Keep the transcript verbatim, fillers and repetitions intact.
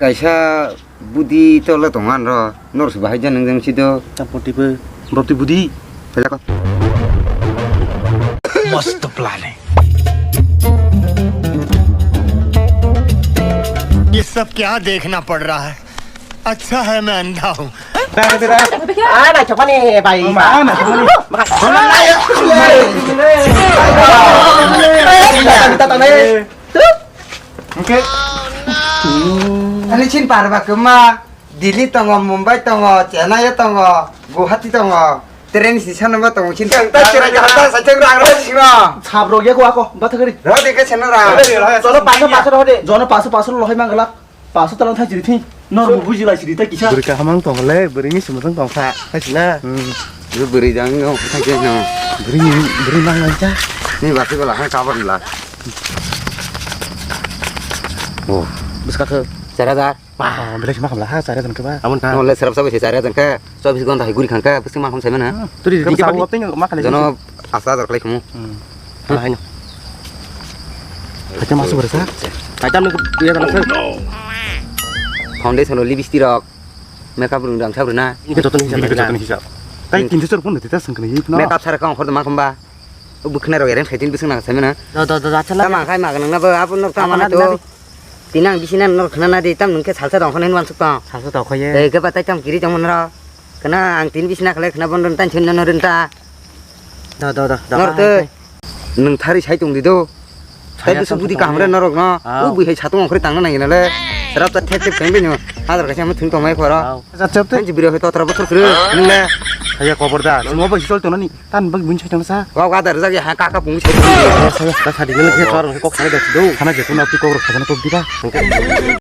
Kaisa budi tole tongo anro, nor se bahai jan nang jang sido. Tapoti bo, boti budi. Pelako. मस्त प्लान है। ये सब क्या देखना पड़ रहा है? अच्छा है मैं अंधा हूँ। Ana chapani bai. Ana chapani. Ani chin parba kuma Delhi tongo, Mumbai tongo, Chennai tongo, Guwahati tongo. Train si sana ba tongo chin. Ang ta chira ka ta sa chang rang rang sino. Sabro ye ko ako, bata gari. Ro de ke sana ra. Jono paso paso ro de. Jono paso paso lo hai mangala. Paso talang thai chiri thi. Nor bu buji lai chiri ta kisa. Bwrwi kaham ang tong le, bwrwi ni sumutang tong kha. Hai sina. Hmm. Bwrwi jang no thai ke no. Bwrwi ni, bwrwi mang lai cha. Ni basi bala ha ka ban la. Oh, bwska khe char hajar. Ba, belai sima khamla ha char hajar khe ba. Amon ta. No le serap sabai se char hajar khe. Chobis ghonta hai guri khangkha, bwswk mankhom saimano. Hmm, turi Khe ri sabu sabu teng ma khalai jano jisi. Pash hajar khalai khumu. Hmm. Hmm. Hala haino. Haikhe masu bersa. Haikhe tamni ya dana sir. Foundation o lipstick rok, makeup rok dang sabri na. Ini joto ni hisab. Ini joto ni hisab. Tai Hmm. Kintu sir phone dita sengkene yip no. Makeup sar kong khor ma khumba. Bwkhwnai rok ereng saitin bwswk nang saimano. Do do do do achala. Tama khai ma nang na ba abo nok tama Apa na na to. Nabi? Tini ang bisi nan nok khna na di tam nung khe salsa dong khna hin wansuk tong. Salsa dong khoye. Ei khe ba tai tam kiri tong monro. Khna ang tin bisi na khlai khna bon ron tan chin no ron ta. Do do do. Do Nor ha, te hai. Nung thari sai tong di do. Sai Saya bwswk tong budi tong kaham re tong. Norok no. Au. U bui hai satung ongkhri tang na nang le. Serap ta thek thek tong bini. Hadar kaisa mo thung tong mai khoro. Au. Jat jat te. Hanji biri hai to tra bothor khri. Nung le. Haya kobor da. Semua bagi sol tong ni. Tan bagi bun sai tong sa. Kok ada rezeki ha kaka pung sai. Saya tak tadi ni ke tor kok sai da do. Khana je kuna pi kok ro khana tok di ba.